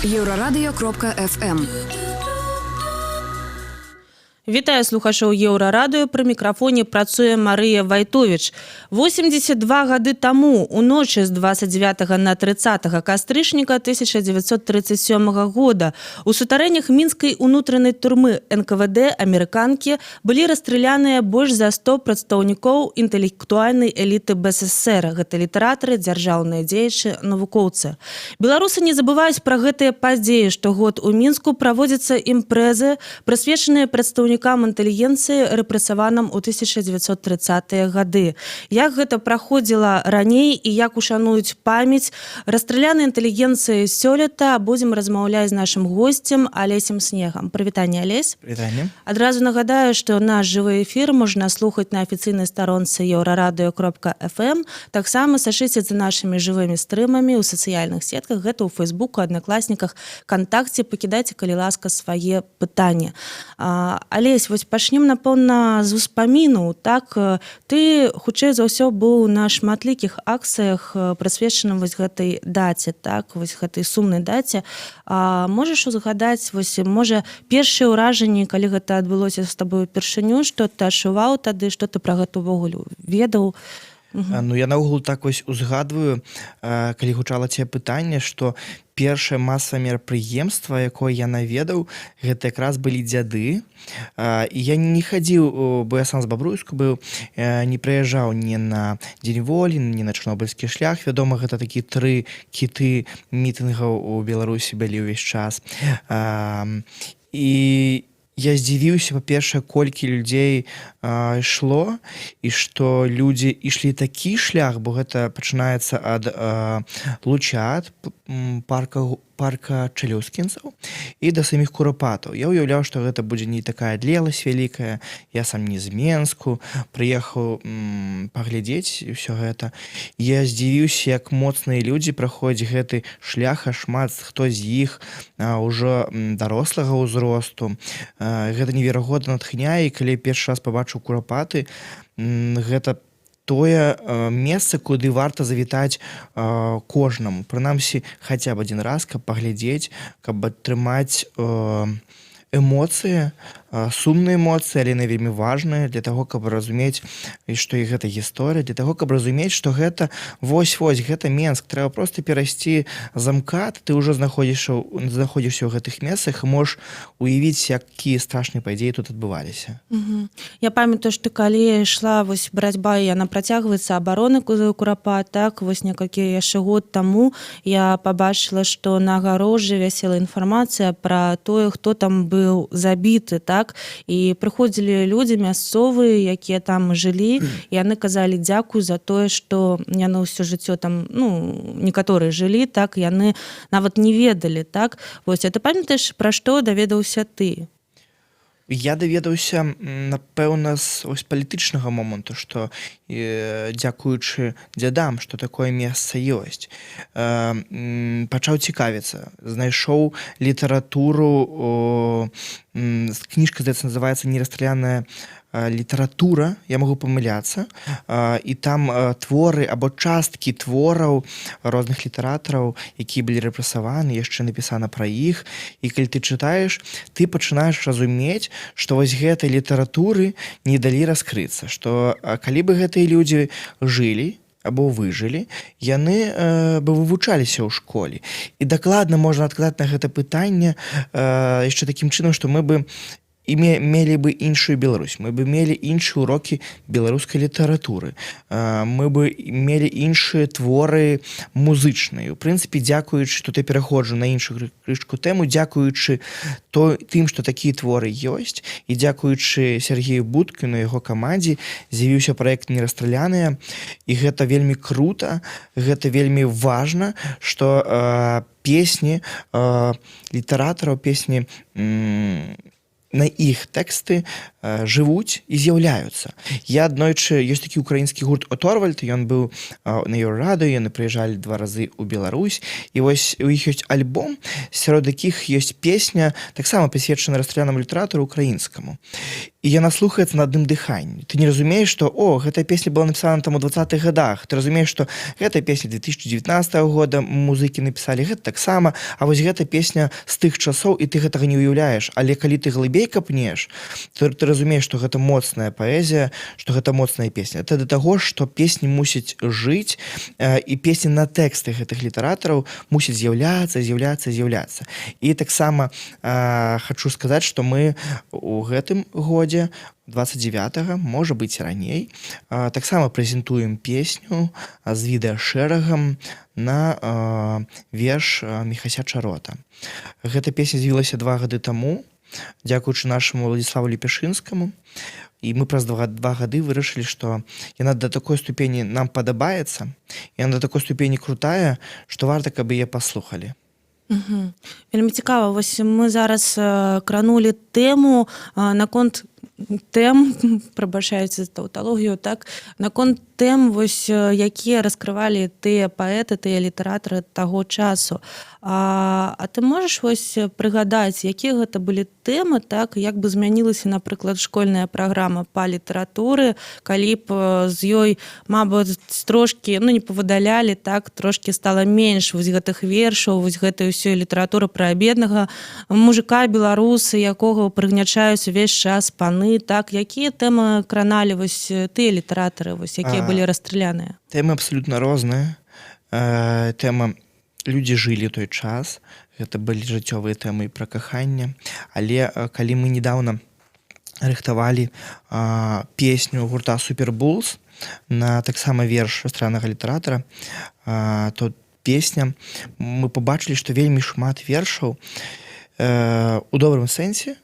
Еўрарадыё.фм. Вітаю слухачоў Еўрарадыё. Пры мікрафоне працуе Марыя Вайтовіч. 82 гады таму у ночы з 29 на 30 кастрычніка 1937 года у сутарэннях мінскай унутранай турмы НКВД амерыканкі былі расстраляныя больш за 100 прадстаўнікоў інтэлектуальнай эліты БССР. Гэта літаратары, дзяржаўныя дзеячы, навукоўцы. Беларусы не забываюць пра гэтыя падзеі. Штогод у Мінску праводзяцца імпрэзы, прысвечаныя прадстаўнікам інтэлігенцыі, рэпрэсаваным у 1930-е гады. Як гэта праходзіла раней і як ушануюць памяць расстралянай інтэлігенцыі сёлета, будзем размаўляць з нашым госцем Алесем Снегам. Прывітанне, Алесь. Прывітанне. Адразу нагадаю, што наш жывы эфір можна слухаць на афіцыйнай старонцы еўрарадыё.фм. Таксама сачыце за нашымі жывымі стрымамі ў сацыяльных сетках, гэта ў Фейсбуку, Аднакласніках, Кантакце. Пакідайце, калі ласка, свае пытанні. Алесь, вось пачнем, напэўна, з успаміну. Так, ты хутчэй за ўсё быў на шматлікіх акцыях, прысвечаным вось гэтай даце, так, вось гэтай сумнай даце. Можаш узгадаць вось, можа, першыя ўражанні, калі гэта адбылося з табой упершыню, што ты адчуваў тады, што ты пра гэта ўвогуле ведаў? Ну, я наогул так вось узгадваю, калі гучала цябе пытанне, што першае масавае мерапрыемства, якое я наведаў, гэта якраз былі Дзяды. І я не хадзіў, бо я сам з Бабруйску быў, не прыязджаў ні на Дзень Волі, ні на Чарнобыльскі шлях. Вядома, гэта такі тры кіты мітынгаў у Беларусі былі ўвесь час. І я здзівіўся, па-першае, колькі людзей ішло і што людзі ішлі такі шлях, бо гэта пачынаецца ад Луча, ад парка Чалюскінцаў і да саміх Курапатаў. Я ўяўляў, што гэта будзе не такая адлегласць вялікая. Я сам не з Менску, прыехаў паглядзець ўсё гэта. Я здзівіўся, як моцныя людзі праходзяць гэты шлях, а шмат хто з іх ўжо дарослага ўзросту. Гэта неверагодна натхняе, і калі першы раз пабачыў Курапаты, гэта тое месца, куды варта завітаць кожнаму, прынамсі хаця б адзін раз, каб паглядзець, каб атрымаць эмоцыі, сумныя эмоцыі, але яны вельмі важныя для таго, каб разумець, і што і гэта гісторыя, для таго, каб разумець, што гэта вось-вось, гэта Менск, трэба проста перайсці за МКАД, ты ўжо знаходзішся ў гэтых месцах і можаш уявіць, якія страшныя падзеі тут адбываліся. Я памятаю, што калі ішла вось барацьба, і яна працягваецца, абароны Курапат, так, вось некалькі яшчэ год таму я пабачыла, што на агароджы вісела інфармацыя пра тое, хто там быў забіты, так, і прыходзілі людзі мясцовыя, якія там жылі, і яны казалі дзякуй за тое, што яны ўсё жыццё там, ну, некаторыя жылі, так, яны нават не ведалі, так. Вось, а ты памятаеш, пра што даведаўся ты? Я даведаўся, напэўна, з ось палітычнага моманту, што дзякуючы Дзядам, што такое месца ёсць. Пачаў цікавіцца, знайшоў літаратуру, кніжка, здаецца, называецца «Нерасстраляная літаратура», я магу памыляцца, і там творы або часткі твораў розных літаратараў, якія былі рэпрэсаваны, яшчэ напісана пра іх. І калі ты чытаеш, ты пачынаеш разумець, што вось гэтай літаратуры не далі раскрыцца, што калі бы гэтыя людзі жылі або выжылі, яны бы вывучаліся ў школе. І дакладна можна адказаць на гэта пытанне яшчэ такім чынам, што мы бы і мелі бы іншую Беларусь, мы бы мелі іншыя урокі беларускай літаратуры, мы бы мелі іншыя творы музычныя. У прынцыпе, дзякуючы, тут я пераходжу на іншую крышку тэму, дзякуючы то тым, што такія творы ёсць, і дзякуючы Сергею Будкіну, яго камандзе, з'явіўся праект «Нерастраляныя», і гэта вельмі круто, гэта вельмі важна, што песні літаратараў, песні на іх тэксты Жывуць і з'яўляюцца. Я аднойчы, ёсць такі украінскі гурт О.Торвальд, ён быў на Еўрарадыё, яны прыязджалі два разы ў Беларусь, і вось у іх ёсць альбом, сярод якіх ёсць песня, таксама прысвечана расстралянаму літаратару украінскаму, і яна слухаецца на адным дыханні. Ты не разумееш, што о, гэтая песня была напісана там у 20-х годах. Ты разумееш, што гэтая песня 2019 года, музыкі напісалі гэта таксама, а вось гэта песня з тых часоў, і ты гэтага не уяўляеш. Але калі ты глыбей капнеш, то ты разумееш, што гэта моцная паэзія, што гэта моцная песня. Это да таго, што песні мусяць жыць, і песні на тэксты гэтых літаратараў мусяць з'яўляцца, з'яўляцца, з'яўляцца. І таксама хачу сказаць, што мы у гэтым годзе 29, можа быць, раней, таксама прэзентуем песню з відэашэрагам на верш Міхася Чарота. Гэта песня з'явілася 2 гады таму, дзякуючы нашаму Владиславу Лепешынскаму, і мы праз 2 гады вырашылі, што яна да такой ступені нам падабаецца, яна да такой ступені крутая, што варта, каб яе паслухалі. Угу. Вельмі цікава. Вось мы зараз кранулі тэму наконт тэм, прабачайце за таўталогію, так, наконт тэм вось, якія раскрывалі тыя паэты, тыя літаратары таго часу. А ты можаш вось прыгадаць, якія гэта былі тэмы, так, як бы змянілася, напрыклад, школьная праграма па літаратуры, калі б з ёй, мабыць, трошкі, ну, не павыдалялі, так, трошкі стала менш вось гэтых вершаў, вось гэтай ўсёй літаратуры пра беднага мужика беларусы, якога прыгнячаюць увесь час паны, так? Якія тэмы краналі вось тыя літаратары, вось якія былі расстраляныя? Тэмы абсалютна розныя. Тэма, людзі жылі той час, гэта былі жыццёвыя тэмы пра каханне. Але калі мы недавно рыхтавалі песню гурта Супербулс на таксама верш расстралянага літаратара, то песня, мы побачылі, што вельмі шмат вершаў у добрым сэнсе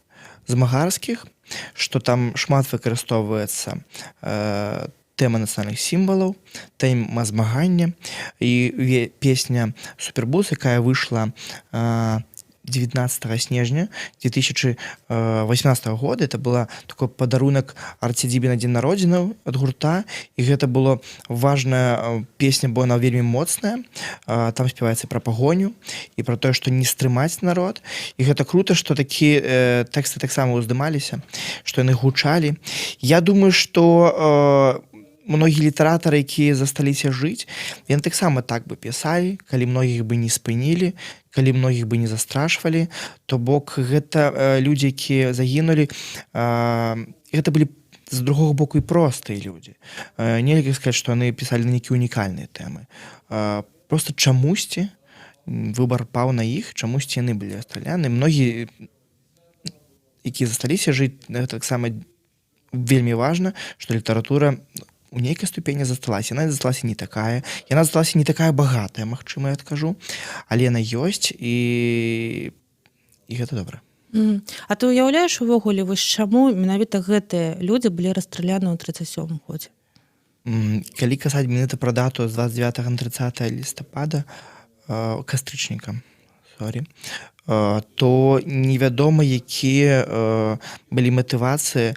змагарскіх, што там шмат выкарыстоўваецца тэма нацыянальных сімвалаў, тэма змагання. І песня Супербус, якая выйшла 19 снежня 2018 года, это была такой падарунак Арт-Сядзібе на дзень народзінаў ад гурта, і гэта было важная песня, бо она вельмі моцная. Там спяваецца пра пагоню і пра тое, што не стрымаць народ, і гэта круто, што такія тэксты таксама ўздымаліся, што яны гучалі. Я думаю, што многія літаратары, якія засталіся жыць, яны таксама так бы пісалі, калі многіх бы не спынілі, калі многіх бы не застрашвалі. То бок гэта людзі, якія загінулі, гэта былі з другога боку і простыя людзі. Нельга сказаць, што яны пісалі на нейкія унікальныя тэмы. Просто чамусьці выбар паў на іх, чамусьці яны былі расстраляны. Многія, якія засталіся жыць, гэта таксама вельмі важна, што літаратура у нейкай ступені засталася. Яна засталася не такая, яна засталася не такая багатая, магчыма, я адкажу, але яна ёсць, і гэта добра. А ты уяўляеш увогуле, вось чаму менавіта гэтыя людзі былі расстраляны ў 37 годзе? Калі казаць менавіта пра дату з 29 на 30 лістапада, кастрычніка, sorry, то невядома, якія былі матывацыі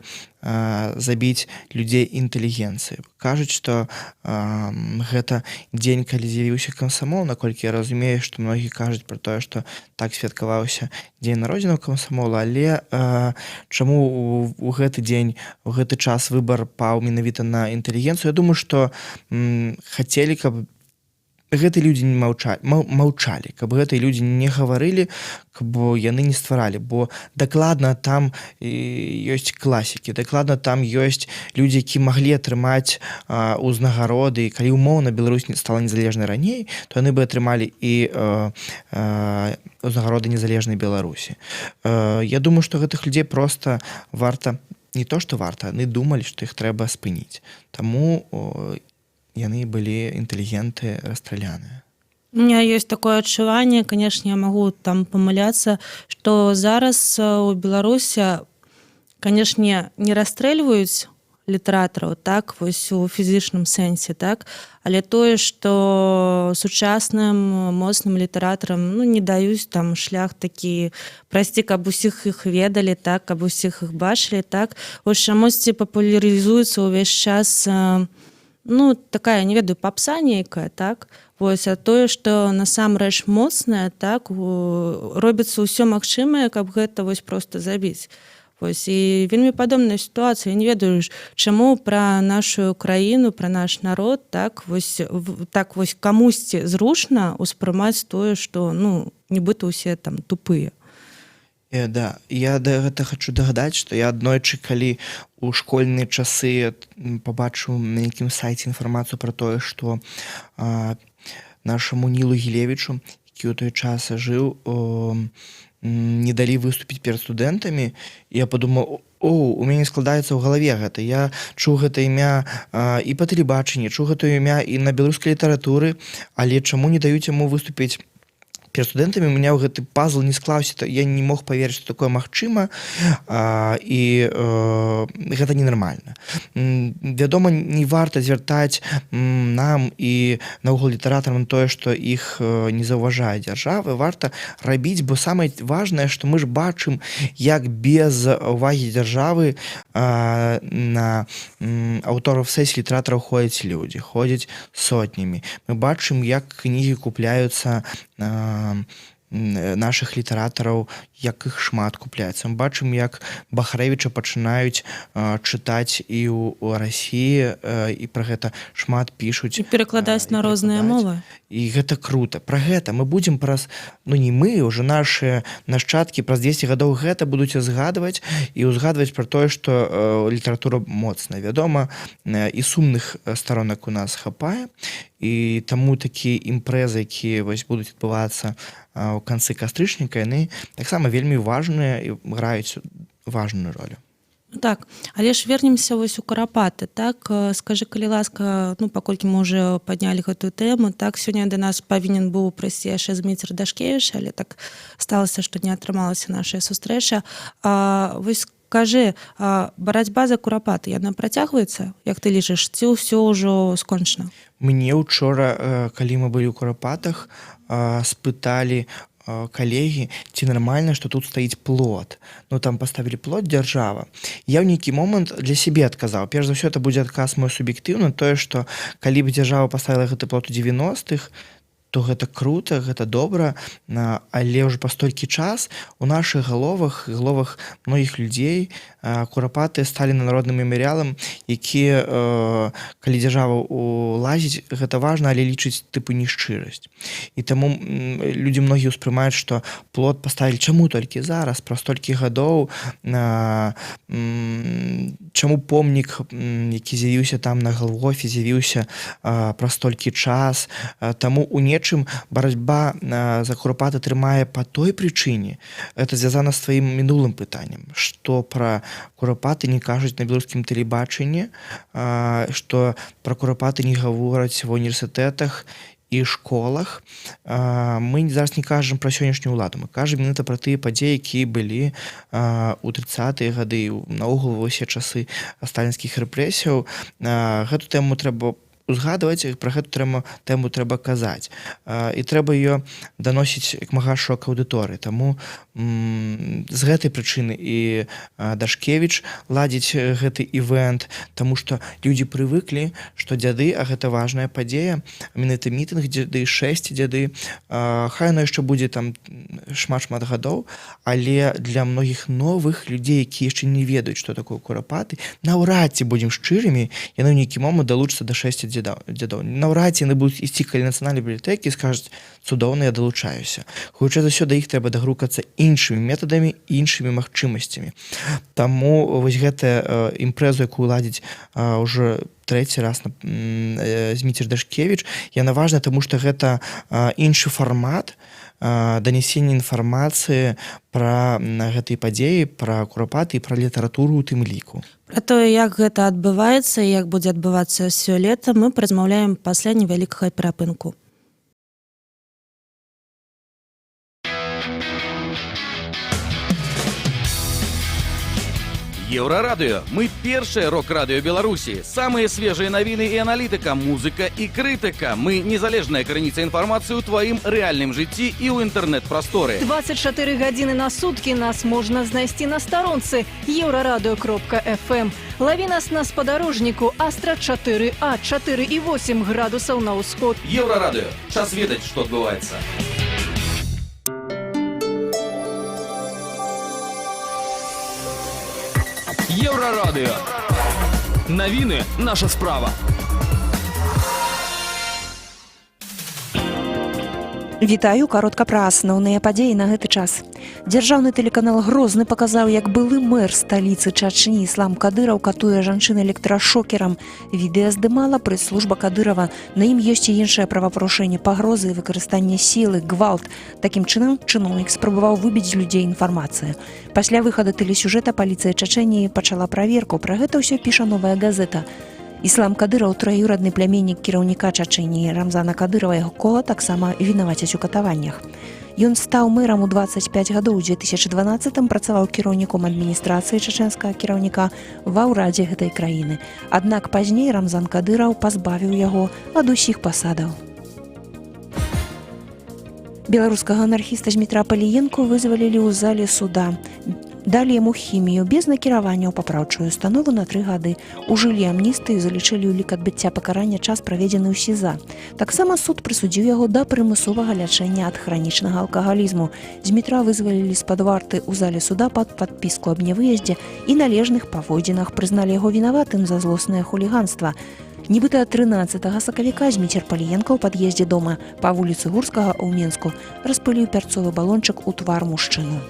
забіць людзей інтэлігенцыі. Кажуць, што гэта дзень, калі з'явіўся камсамол. Наколькі я разумею, што многія кажуць пра тое, што так святкаваўся дзень народзінаў камсамола, але чаму у гэты дзень, у гэты час выбар паў менавіта на інтэлігенцыю? Я думаю, што хацелі, каб гэты людзі не маўчалі, каб гэтыя людзі не гаварылі, каб яны не стваралі, бо дакладна там ёсць класікі, дакладна там ёсць людзі, які маглі атрымаць узнагароды. Калі умоўна Беларусь не стала незалежнай раней, то яны бы атрымалі і узнагароды незалежнай Беларусі. Я думаю, што гэтых людзей просто варта, не то што варта, яны думалі, што іх трэба спыніць, таму яны былі, інтэлігенты, расстраляныя. У меня есть такое адчуванне, конечно, я могу там памыляцца, что зараз у Беларусі, конечно, не расстрэльваюць літаратараў, так, вось у фізічным сэнсе, так, але тое, што сучасным моцным літаратарам, ну, не даюць там шлях такі прайсці, каб усіх іх ведалі, так, каб усіх іх бачылі, так, вось чамусьці папулярызуецца ўвесь час, ну, такая, не ведаю, папса нейкая, так. Вось, а тое, што насамрэч моцнае, так, робіцца ўсё магчымае, каб гэта вось проста забіць. Вось, і вельмі падобная сітуацыя. Я не ведаю, чаму пра нашу краіну, пра наш народ так вось, так вось камусьці зручна ўспрымаць тое, што, ну, нібыта ўсе там тупыя. Да, я да гэта хачу дагадаць, што я аднойчы, калі у школьныя часы пабачыў на нейкім сайце інфармацыю пра тое, што нашаму Нілу Гілевічу, які ў той час жыў, не далі выступіць перад студэнтамі, я падумаў: о, у мяне складаецца ў галаве гэта. Я чуў гэта імя і па тэлебачанні, чуў гэта імя і на беларускай літаратуры, але чаму не даюць яму выступіць перад студэнтамі? У меня гэты пазл не склаўся, то я не мог паверыць, што такое магчыма, і гэта ненармальна. Вядома, не варта звяртаць нам і наогул літаратарам тое, што іх не заўважае дзяржава, варта рабіць, бо самае важнае, што мы ж бачым, як без увагі дзяржавы на аўтараў сесій літаратараў ходзяць людзі, ходзяць сотнямі. Мы бачым, як кнігі купляюцца нашых літаратараў, як іх шмат купляецца. Мы бачым, як Бахарэвіча пачынаюць чытаць і ў Расіі, і пра гэта шмат пішуць. І перакладаць і на розныя перакладаць. мовы. І гэта круто. Пра гэта мы будзем праз, ну, не мы, уже наши нашчадкі праз 200 гадоў гэта будуць згадваць і ўзгадваць пра тое, што літаратура моцная. Вядома, і сумных старонак у нас хапае, і таму такія імпрэзы, якія вось будуць адбывацца ў канцы кастрычніка, яны таксама вельмі важныя і граюць важную ролю. Так, але ж вернемся вось у Курапаты, так, скажы, калі ласка, ну, паколькі мы уже паднялі гэтую тэму, так, сёння да нас павінен быў прыйсці яшчэ Зміцер Дашкевіч, але так сталася, што не атрымалася наша сустрэча. Вось скажы, барацьба за Курапаты, яна працягваецца, як ты лічыш, ці ўсё ўжо скончана? Мне учора, калі мы былі ў Курапатах, спыталі калегі, ці нармальна, што тут стаіць плот. Ну, там паставілі плот дзяржава. Я ў нейкі момант для сябе адказаў. Перш за ўсё, это будзе адказ мой суб'ектыўны, тое, што калі б дзяржава паставіла гэты плот у 90-х, то гэта круто, гэта добра, але ўжо па столькі час у нашых галовах, галовах многіх людзей, Курапаты сталі на народным мемарыялам, які, калі дзяржава улазіць, гэта важна, але лічыць тыпу нешчырасць. І таму людзі многія ўспрымаюць, што плот паставілі чаму толькі зараз, праз столькі гадоў, чаму помнік, які з'явіўся там на Галгофе, з'явіўся праз столькі час. Таму у нечым барацьба за Курапаты трымае па той прычыне, это звязана з тваім мінулым пытаннем, што пра Курапаты не кажуць на беларускім тэлебачанні, што пра Курапаты не гавораць ва універсітэтах і школах. Мы зараз не кажам пра сённяшнюю ўладу, мы кажам менавіта пра тыя падзеі, якія былі ў 30-е гады, наогул ва ўсе часы сталінскіх рэпрэсіяў. Гэту тэму трэба узгадваць, пра гэту тэму трэба казаць. І трэба ее даносіць як мага шырокай аўдыторыі. Таму з гэтай прычыны і Дашкевіч ладзіць гэты івент, таму што людзі прывыклі, што Дзяды, а гэта важная падзея, менавіта мітынг Дзяды, шэсце Дзяды, хай яно яшчэ будзе там шмат-шмат гадоў, але для многіх новых людзей, якія яшчэ не ведаюць, што такое Курапаты, наўрад ці, будзем шчырымі, яны ў нейкі момант далучацца да шэсця дзядоў. Наўрад ці яны будуць ісці каля нацыянальнай бібліятэкі і скажуць: цудоўна, я далучаюся. Хутчэй за ўсё, да іх трэба дагрукацца іншымі метадамі, іншымі магчымасцямі. Таму вось гэтая імпрэзу, якую ладзіць ўжо трэці раз Зміцер Дашкевіч, яна важная, таму што гэта іншы фармат данесення інфармацыі пра гэтыя падзеі, пра Курапаты і пра літаратуру ў тым ліку. Пра тое, як гэта адбываецца і як будзе адбывацца сёлета, мы паразмаўляем пасля невялікага перапынку. Еўрарадыё. Мы першае рок-радыё Беларусі. Самыя свежыя навіны і аналітыка, музыка і крытыка. Мы незалежная крыніца інфармацыі ў тваім рэальным жыцці і ў інтэрнэт-прасторы. 24 гадзіны на суткі нас можна знайсці на старонцы еўрарадыё.фм. Лаві нас на спадарожніку Астра 4А 4,8 градусаў на ўсход. Еўрарадыё. Час ведаць, што адбываецца. Еўрарадыё. Навіны — наша справа. Вітаю, каротка пра асноўныя падзеі на гэты час. Дзяржаўны тэлеканал Грозны паказаў, як былы мэр сталіцы Чачні Іслам Кадыраў катуе жанчын электрашокерам. Відэа здымала прэс-служба Кадырава. На ім ёсць і іншыя правапарушэнні, пагрозы, выкарыстанне сілы, гвалт. Такім чынам чыноўнік спрабаваў выбіць з людзей інфармацыю. Пасля выхада тэлесюжэта паліцыя Чачэніі пачала праверку. Пра гэта ўсё піша «Новая газета». Іслам Кадыраў — траюрадны пляменнік кіраўніка Чачэніі Рамзана Кадырова, яго кола таксама вінавацяць у катаваннях. Ён стаў мэрам у 25 гадоў, у 2012 працаваў кіраўніком адміністрацыі чачэнскага кіраўніка ва ўрадзе гэтай краіны. Аднак пазней Рамзан Кадыраў пазбавіў яго ад усіх пасадаў. Беларускага анархіста Змітра Паліенку вызвалілі ў зале суда. Далі яму хімію без накіравання ў папраўчую установу на 3 гады. Ужылі амністыю, залічылі ў лік адбыцця пакарання час, праведзены ў СІЗА. Таксама суд прысудзіў яго да прымусовага лячэння ад хранічнага алкагалізму. Змітра вызвалілі з-пад варты ў зале суда пад падпіску аб нявыездзе і належных паводзінах, прызналі яго вінаватым за злоснае хуліганства. Нібыта 13 сакавіка Зміцер Паліенка ў пад'ездзе дома па вуліцы Гурскага ў Менску распыліў пярцовы балончык у твар мужчыну.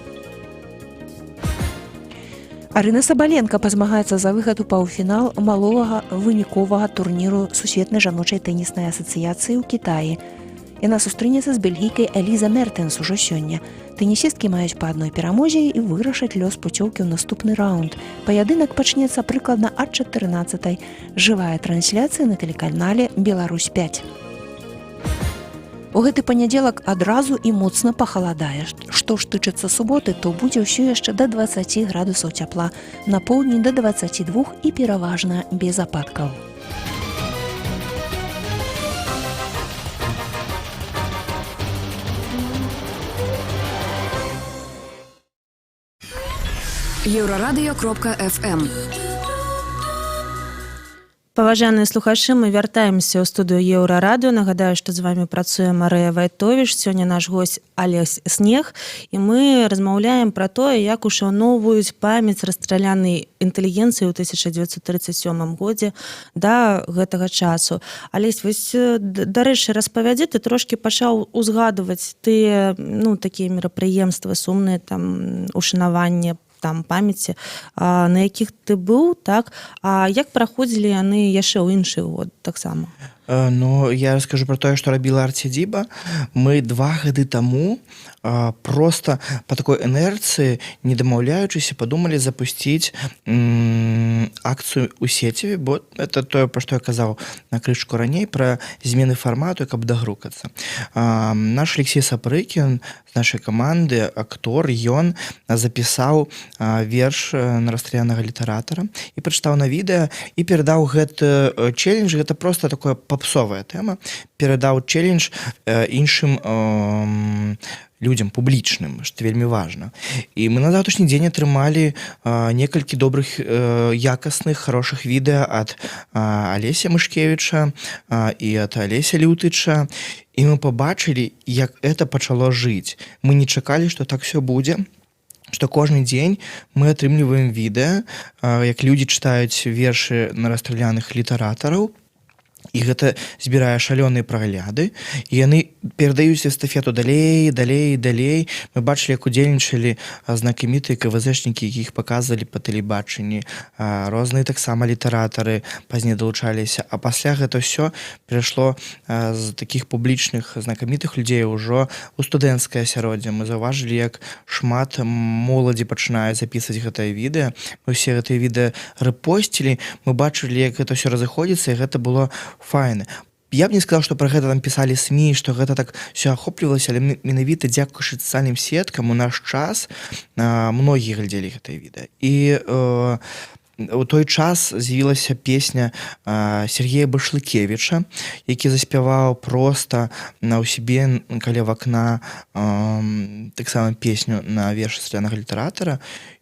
Арына Сабаленка пазмагаецца за выхад у паўфінал малога выніковага турніру Сусветнай жаночай тэніснай асацыяцыі ў Кітаі. Яна сустрэнецца з бельгійкай Эліза Мертэнс ужо сёння. Тэнісісткі маюць па адной перамозе і вырашаць лёс пуцёўкі ў наступны раунд. Паядынак пачнецца прыкладна ад 14. Жывая трансляцыя на тэлеканале Беларусь 5. У гэты панядзелак адразу і моцна пахаладае. Што ж тычыцца суботы, то будзе ўсё яшчэ да 20 градусаў цяпла. На поўдні да 22 і пераважна без ападкаў. Еўрарадыё.фм. Паважаныя слухачы, мы вяртаемся ў студыю Еўрарадыё. Нагадаю, што з вами працуе Марыя Вайтовіч. Сёння наш гость Алесь Снег, і мы размаўляем пра тое, як ушаноўваюць памяць расстралянай інтэлігенцыі ў 1937 годзе да гэтага часу. Алесь, вось, дарэчы, распавядзі, ты трошкі пачаў узгадваць тыя, ну, такія мерапрыемствы сумныя, там ушанаванне там памяці, на якіх ты быў, так? А як праходзілі яны яшчэ ў іншы год таксама? Ну, я раскажу про тое, што рабіла Арт-Сядзіба. Мы 2 гады таму просто по такой інерцыі, не дамаўляючыся, падумалі запусціць акцыю ў сеціве, бо это тое, пра што я казаў на крышку раней, пра змены фармату, каб дагрукацца. Наш Алексей Сапрыкін з нашай каманды, актор, ён запісаў верш на расстралянага літаратара і прачытаў на відэа і перадаў гэты челлендж, гэта просто такое попсовая тэма, перадаў челлендж іншым людзям публічным, што вельмі важна. І мы на заўтрашні дзень атрымалі некалькі добрых, якасных, хорошых відэа ад Алеся Мышкевіча і ад Алеся Лютыча, і мы пабачылі, як это пачало жыць. Мы не чакалі, што так все будзе, што кожны дзень мы атрымліваем відэа, як людзі чытаюць вершы на расстраляных літаратараў, і гэта збірае шалёныя прагляды, і яны перадаюць эстафету далей, далей, далей. Мы бачылі, як удзельнічалі знакамітыя КВЗшнікі, якіх паказвалі па тэлебачанні, розныя таксама літаратары пазней далучаліся, а пасля гэта ўсё перайшло з такіх публічных знакамітых людзей ўжо ў студэнцкае асяроддзе. Мы заўважылі, як шмат моладзі пачынае запісваць гэтае відэа. Мы ўсе гэтыя відэа рэпосцілі, мы бачылі, як гэта ўсё разыходзіцца, і гэта было файна. Я б не сказал, что про гэта там пісалі СМІ, что гэта так все ахоплівалася, але менавіта дзякуючы сацыяльным сеткам у наш час многія глядзелі гэтае відэа. І у той час з'явілася песня Сергея Башлыкевича, які заспяваў просто на ў сябе каля вакна таксама песню на верш расстралянага літаратара.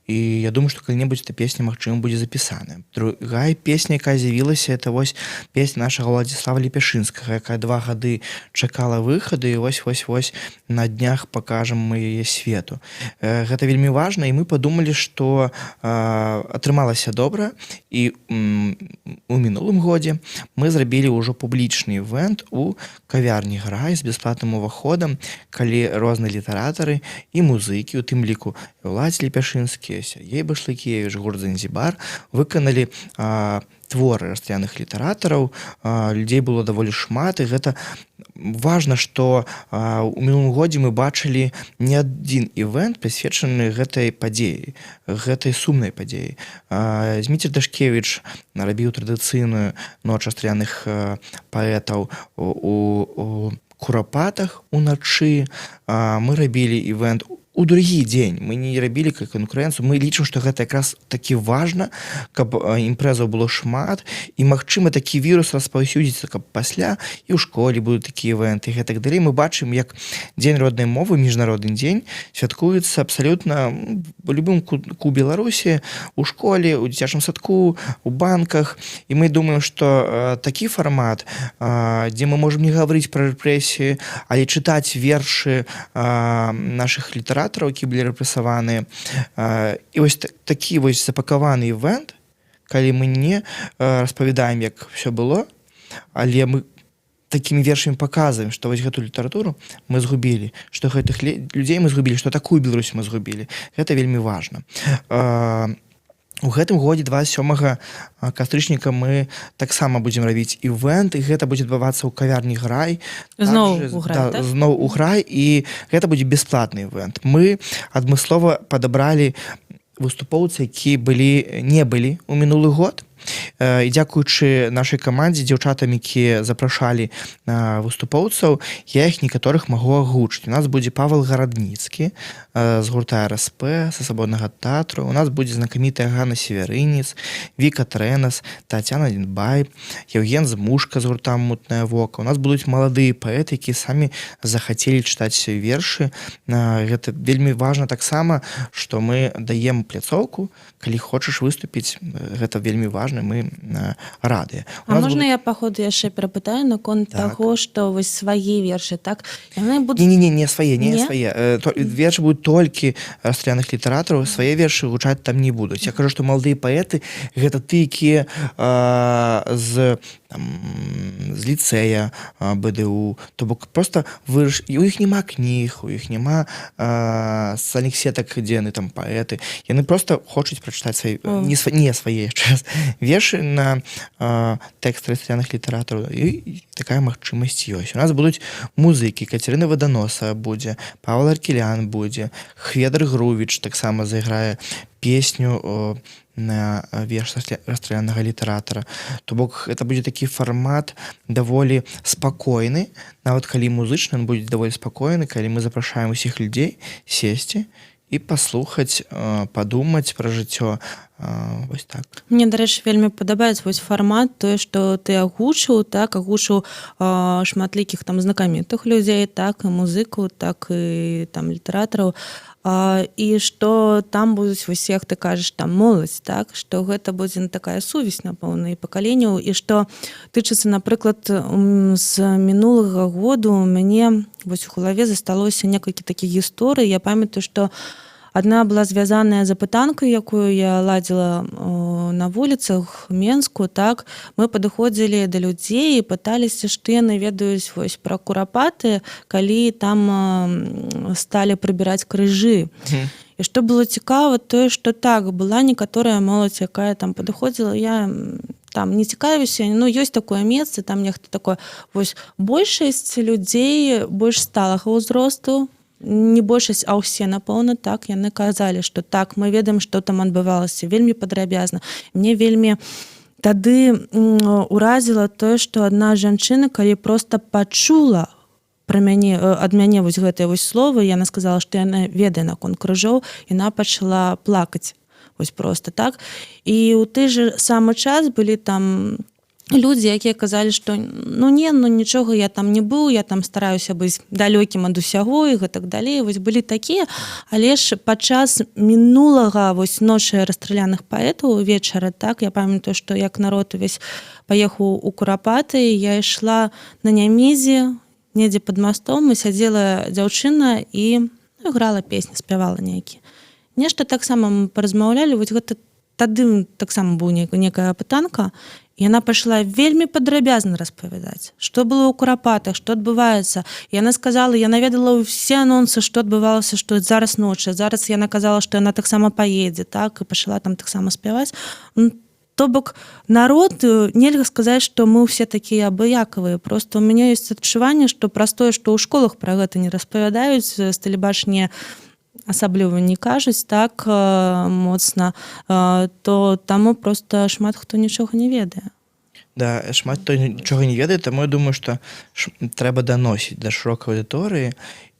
І я думаю, што калі-небудзь эта песня, магчыма, будзе запісаная. Другая песня, якая з'явілася, это вось песня нашага Владислава Лепяшынскага, якая 2 гады чакала выхаду, і вось, вось, вось на днях пакажам мы яе свету. Гэта вельмі важна, і мы падумалі, што атрымалася добра, і у мінулым годзе мы зрабілі ўжо публічны івент у кавярні «Грай» з бясплатным уваходам, калі розныя літаратары і музыкі, у тым ліку Уладзь Лепяшынскі, Сергей Башлыкевич, гурт «Занзібар», выканалі творы расстраляных літаратараў. Людзей было даволі шмат, і гэта важна, што у мінулым годзе мы бачылі не адзін івент, прысвечаны гэтай падзеі, гэтай сумнай падзеі. Зміцер Дашкевич рабіў традыцыйную ноч расстраляных паэтаў у Курапатах уначы. Мы рабілі івент у другі дзень, мы не рабілі как канкурэнцыю, мы лічым, што гэта якраз такі важна, каб імпрэзаў было шмат і, магчыма, такі вірус распаўсюдзіцца, каб пасля і ў школе будуць такія івенты і гэтак далей. Мы бачым, як дзень роднай мовы, міжнародны дзень, святкуецца абсалютна у любым кутку Беларусі, у школе, у дзіцячым садку, у банках. І мы думаем, што такі фармат, дзе мы можем не гаварыць пра рэпрэсіі, але чытаць вершы наших літаратараў, які былі рэпрэсаваныя, і вось такі вось запакаваны івент, калі мы не распавядаем, як все было, але мы такімі вершамі паказваем, што вось гэту літаратуру мы згубілі, што гэтых людзей мы згубілі, што такую Беларусь мы згубілі. Гэта вельмі важна. У гэтым годзе 27 кастрычніка мы таксама будзем рабіць івент, і гэта будзе адбывацца ў кавярні «Грай». Зноў у «Грай», да, так? Зноў у «Грай», і гэта будзе бясплатны івент. Мы адмыслова падабралі выступоўцы, якія былі не былі у мінулы год. І дзякуючы нашай камандзе, дзяўчатам, якія запрашалі выступоўцаў, я іх некаторых магу агучыць. У нас будзе Павел Гарадніцкі з гурта РСП, са Свабоднага тэатру. У нас будзе знакамітая Ганна Севярынец, Віка Трэнас, Татьяна Лінбай, Евген Змушка з гурта «Мутнае вока». У нас будуць маладыя паэты, якія самі захацелі чытаць вершы. Гэта вельмі важна таксама, што мы даем пляцоўку, калі хочаш выступіць, гэта вельмі важна, мы радыя. А можна я па ходу яшчэ перапытаю наконт таго, што вось свае вершы, так? Яны будуць Не, не, не, не свае, не, Не? свае. Вершы будуць толькі расстраляных літаратараў, свае вершы гучаць там не будуць. Я кажу, што маладыя паэты — гэта тыя, якія там, з ліцэя БДУ, то бок просто выраш, і у іх няма кніг, у іх няма сацыяльных сетак, дзе яны там паэты. Яны просто хочуць прачытаць свае О. не свае, яшчэ раз, вершы на тэкст расстраляных літаратараў, і такая магчымасць ёсць. У нас будуць музыкі: Кацярына Ваданоса будзе, Павел Аркелян будзе, Хведар Грувіч таксама зайграе песню на верш расстралянага літаратара. То бок это будзе такі фармат даволі спакойны, нават калі музычны, он будзе даволі спакойны, калі мы запрашаем усіх людзей сесці і паслухаць, падумаць пра жыццё. Вось так. Мне, дарэчы, вельмі падабаецца вось фармат, тое, што ты агучыў, так, агучыў шматлікіх там знакамітых людзей, так, і музыку, так і там літаратараў. І што там будуць вось, як ты кажаш, там моладзь, так, што гэта будзе такая сувязь, напэўна, і пакаленняў, і што тычыцца, напрыклад, з мінулага году у мяне вось у галаве засталося некалькі такіх гісторый. Я памятаю, што адна была звязаная з апытанкай, якую я ладзіла на вуліцах Менску, так. Мы падыходзілі да людзей і пыталіся, што яны ведаюць вось пра Курапаты, калі там сталі прыбіраць крыжы. І што было цікава, тое, што так, была некаторая моладзь, якая там падыходзіла: «Я там не цікавюся, ну, ёсць такое месца там», нехта такое. Вось большасць людзей больш сталага ўзросту, не большасць, а ўсе, напэўна, так, яны казалі, што так, мы ведаем, што там адбывалася, вельмі падрабязна. Мне вельмі Тады уразіла тое, што адна жанчына, калі просто пачула пра мяне, ад мяне вось гэтыя вось словы, яна сказала, што яна ведае наконт крыжоў, яна пачала плакаць, вось просто так. І ў той же самы час былі там людзі, якія казалі, што ну не, ну нічога, я там не быў, я там стараюся быць далёкім ад усяго і гэтак далей. Вось былі такія. Але ж падчас мінулага вось ночы расстраляных паэтаў, вечара, так, я памятаю, што як народ увесь паехаў у Курапаты, я ішла на Нямізе, недзе под мастом, і сядзела дзяўчына і, ну, грала песні, спявала нейкі нешта. Таксама мы паразмаўлялі, вось гэта тады таксама быў некая апытанка. Яна пайшла вельмі падрабязна распавядаць, што было ў Курапатах, што адбываецца. Яна сказала, яна ведала ўсе анонсы, што адбывалася, што зараз ночы, зараз яна казала, што яна таксама паедзе, так, і пачала там таксама спяваць. Ну, то бок народ, нельга сказаць, што мы ўсе такія абыякавыя. Просто у мяне ёсць адчуванне, што праз тое, што ў школах пра гэта не распавядаюць, з тэлебачання асабліва не кажуць так моцна, то таму просто шмат хто нічога не ведае. Да, шмат хто нічога не ведае, таму я думаю, што трэба даносіць да шырокай аўдыторыі,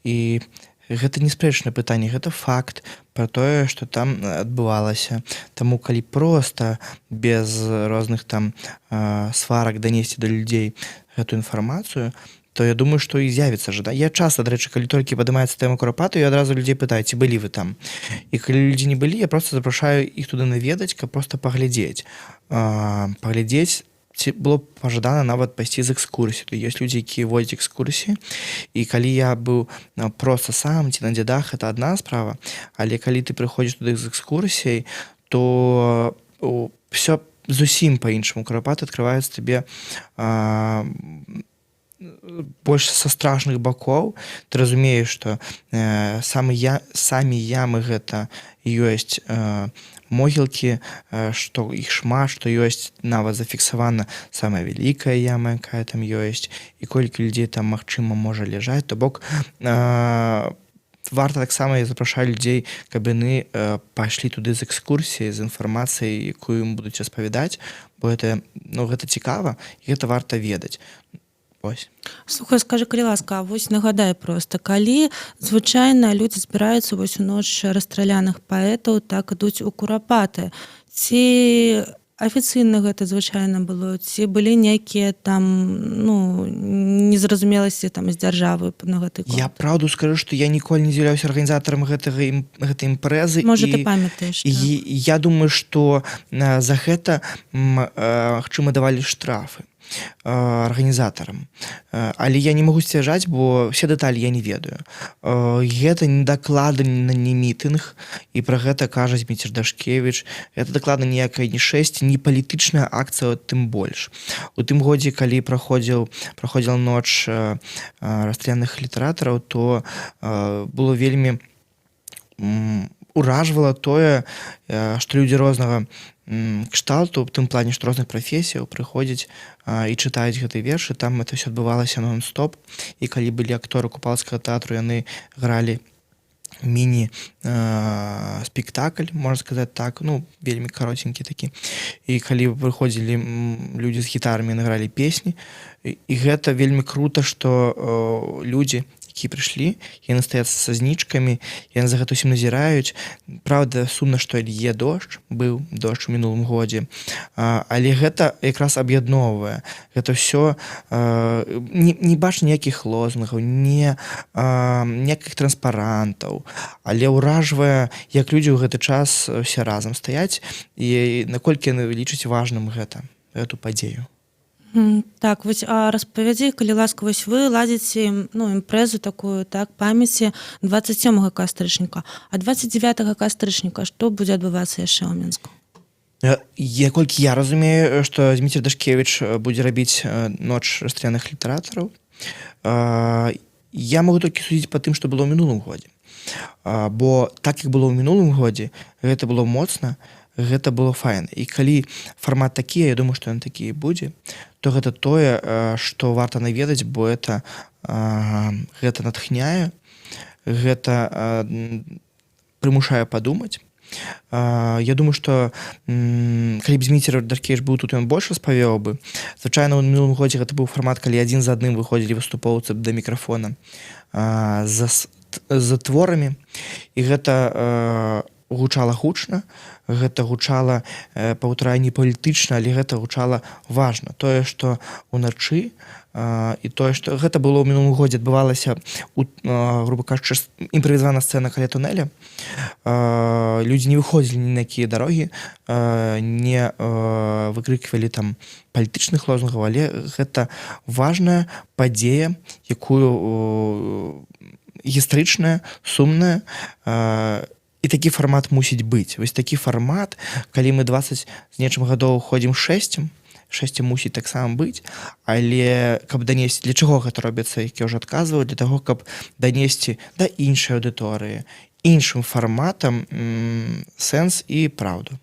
і гэта не спрэчнае пытанне, гэта факт пра тое, што там адбывалася. Таму калі проста без розных там сварак данесці да людзей гэту інфармацыю, то я думаю, што і з'явіцца жада. Я часта, дарэчы, калі толькі падымаецца тэма Курапаты, я адразу людзей пытаю, ці былі вы там. І калі людзі не былі, я просто запрашаю іх туды наведаць, каб просто паглядзець. Паглядзець, ці было б пажадана нават пайсці з экскурсій. То ёсць людзі, якія водзяць экскурсіі. І калі я быў просто сам ці на Дзядах, это адна справа, але калі ты прыходзіш туды з экскурсіяй, то все зусім па-іншаму. Курапаты адкрываюцца табе больш са страшных бакоў. Ты разумееш, што самі ямы гэта ёсць могілкі, што іх шмат, што ёсць нават зафіксавана самая вялікая яма, якая там ёсць, і колькі людзей там, магчыма, можа ляжаць. То бок варта таксама, я запрашаю людзей, каб яны пайшлі туды з экскурсіяй, з інфармацыяй, якую ім будуць распавядаць, бо это, ну, гэта цікава і гэта варта ведаць. Ось. Слухай, скажы, калі ласка, а вось нагадай просто, калі звычайна людзі збіраюцца вось у ноч расстраляных паэтаў, так, ідуць у Курапаты, ці афіцыйна гэта звычайна было, ці былі нейкія там, ну, незразумеласці там з дзяржавы на гэты конт? Я праўду скажу, што я ніколі не з'яўляўся арганізатарам гэтай імпрэзы. Можа, ты памятаеш, і так? я думаю, што за гэта магчыма, давалі штрафы арганізатарам. Але я не магу сцвярджаць, бо все дэталі я не ведаю. Гэта не дакладна не мітынг, і пра гэта кажа Зміцер Дашкевіч. Это дакладна ніякая не шэсць, не палітычная акцыя, тым больш. У тым годзе, калі праходзіла ноч расстреляных літаратараў, то было вельмі уражвала тое, што людзі рознага кшталту, у тым плане, што розных прафесіяў, прыходзяць і чытаюць гэтыя вершы. Там это все адбывалася нон-стоп. І калі былі акторы купалскага тэатру, яны гралі міні спектакль, можна сказаць так, ну, вельмі каротенькі такі. І калі прыходзілі людзі з гітарамі, яны гралі песні. І гэта вельмі круто, што людзі, якія прыйшлі, яны стаяць са знічкамі, яны за гэта ўсім назіраюць. Праўда, сумна, што лье дождж, быў дождж у мінулым годзе. Але гэта якраз аб'ядноўвае. Гэта ўсё не бачна ніякіх лозунгаў, ніякіх транспарантаў, але ўражвае, як людзі ў гэты час усе разам стаяць і наколькі яны лічаць важным гэту падзею. Так, вось, а распавядзі, калі ласка, вось вы ладзіце, ну, імпрэзу такую, так, памяці 27 кастрычніка, а 29 кастрычніка што будзе адбывацца яшчэ ў Мінску? Колькі я разумею, што Зміцер Дашкевіч будзе рабіць ноч расстреляных літаратараў. Я магу толькі судзіць па тым, што было ў мінулым годзе. Бо так, як было ў мінулым годзе, гэта было моцна, гэта было файна. І калі фармат такі, я думаю, што ён такі і будзе, то гэта тое, што варта наведаць, бо гэта натхняе, гэта прымушае падумаць. Я думаю, что калі б Зміцер Дашкевіч быў тут, ён больш распавёў бы. Звычайна, ў мінулым годзе гэта быў фармат, калі адзін за адным выходзілі выступоўцы да мікрафона за творамі, і гэта гучала гучна, гэта гучала, паўтараю, не палітычна, але гэта гучала важна, тое, што уначы, і тое, што гэта было ў мінулым годзе, адбывалася у, грубо кажучы, імправізавана сцэна каля тунэля. Людзі не выходзілі ні на якія дарогі, не выкрыквалі там палітычных лозунгаў, але гэта важная падзея, якую гістарычная, сумная, і такі фармат мусіць быць. Вось такі фармат, калі мы 20 з нечым гадоў ходзім шэсцем, шэсце мусіць таксама быць, але каб данесці, для чаго гэта робіцца, які ўжо адказваў, для таго, каб данесці да іншай аўдыторыі іншым фарматам сэнс і праўду.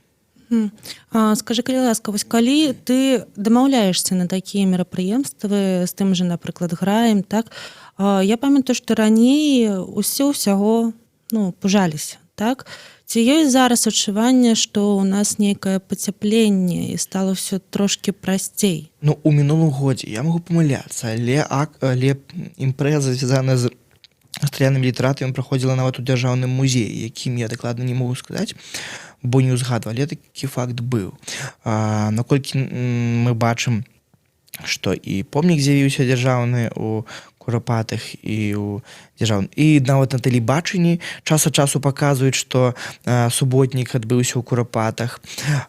Скажы, калі ласка, вось калі ты дамаўляешся на такія мерапрыемствы з тым же, напрыклад, Граем, так, я памятаю, што раней усе ўсяго, ну, пужаліся, так? Ці ёсць зараз адчуванне, што ў нас нейкае пацяпленне і стала ўсё трошкі прасцей? Ну, у мінулым годзе, я могу памыляцца, але імпрэза, звязаная з расстралянымі літаратамі, праходзіла нават у дзяржаўным музеі, якім я дакладна не могу сказаць, бо не ўзгадвалі, такі факт быў. Наколькі мы бачым, што і помнік з'явіўся дзяржаўны у Курапатах, і у дзяржаў, і нават на тэлебачанні час ад часу паказваюць, што суботнік адбыўся ў Курапатах.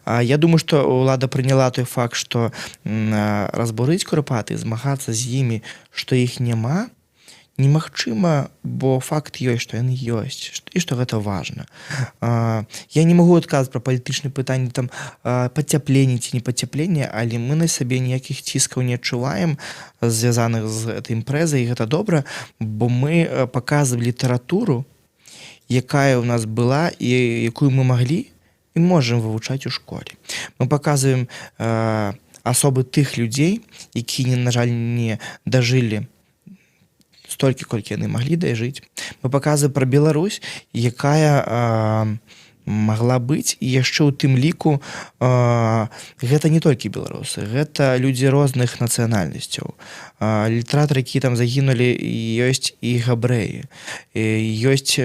Я думаю, што ўлада прыняла той факт, што разбурыць Курапаты, змагацца з імі, што іх няма, немагчыма, бо факт ёсць, што яны ёсць і што гэта важна. Я не магу адказаць пра палітычныя пытанні, там, пацяпленне ці не пацяпленне, але мы на сабе ніякіх ціскаў не адчуваем, звязаных з этой імпрэзай, і гэта добра, бо мы паказваем літаратуру, якая ў нас была і якую мы маглі і можам вывучаць у школе. Мы паказваем асобы тых людзей, якія, на жаль, не дажылі столькі, колькі яны маглі дажыць. Мы паказваем пра Беларусь, якая магла быць, і яшчэ ў тым ліку гэта не толькі беларусы, гэта людзі розных нацыянальнасцяў. Літаратары, якія там загінулі, ёсць і габрэі, ёсць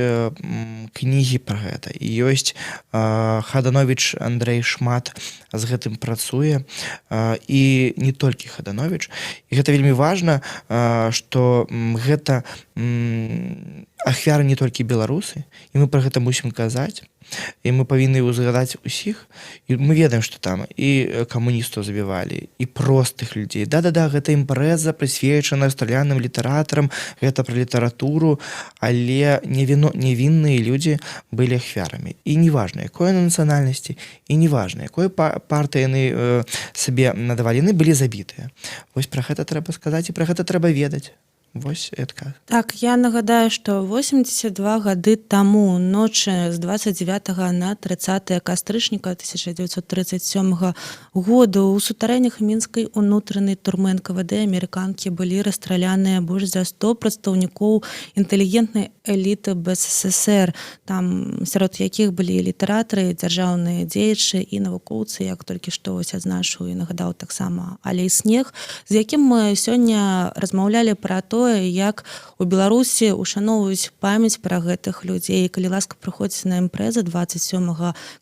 кнігі пра гэта, і ёсць Хаданович Андрей шмат з гэтым працуе, і не толькі Хаданович. І гэта вельмі важна, што гэта ахвяры не толькі беларусы, і мы пра гэта мусім казаць, і мы павінны ўзгадаць усіх. І мы ведаем, што там і камуністаў забівалі, і простых людзей. Да-да-да, гэта імпрэза прысвечана расстраляным літаратарам, гэта пра літаратуру, але невінныя людзі былі ахвярамі, і неважна, якой яны нацыянальнасці, і неважна, якой партыі яны сабе надавалі, яны былі забітыя. Вось пра гэта трэба сказаць, і пра гэта трэба ведаць. Вось адказ. Так, я нагадаю, што 82 гады таму, ночы з 29 на 30 кастрычніка 1937 году, у сутарэннях мінскай унутранай турмы НКВД амерыканкі былі расстраляныя больш за 100 прадстаўнікоў інтэлігентнай эліты БССР, там сярод якіх былі літаратары, дзяржаўныя дзеячы і навукоўцы, як толькі што вось адзначыў і нагадаў таксама Алесь Снег, з якім мы сёння размаўлялі пра тое, як у Беларусі ушаноўваюць памяць пра гэтых людзей. Калі ласка, прыходзьце на імпрэзы 27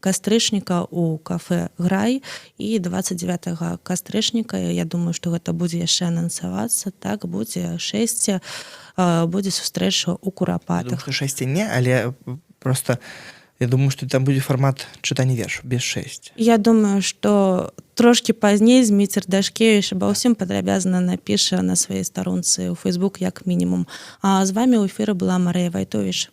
кастрычніка ў кафе Грай, і 29 кастрычніка, я думаю, што гэта будзе яшчэ анансавацца, так, будзе шэсце, будзе сустрэча ў Курапатах. Шэсце не, але просто я думаю, что там будзе фармат чытання вершу без шэсця. Я думаю, что трошкі пазней Зміцер Дашкевіч аба ўсім падрабязна напіша на сваёй старонцы ў Facebook як мінімум. А з вами ў эфіры была Марыя Вайтовіч.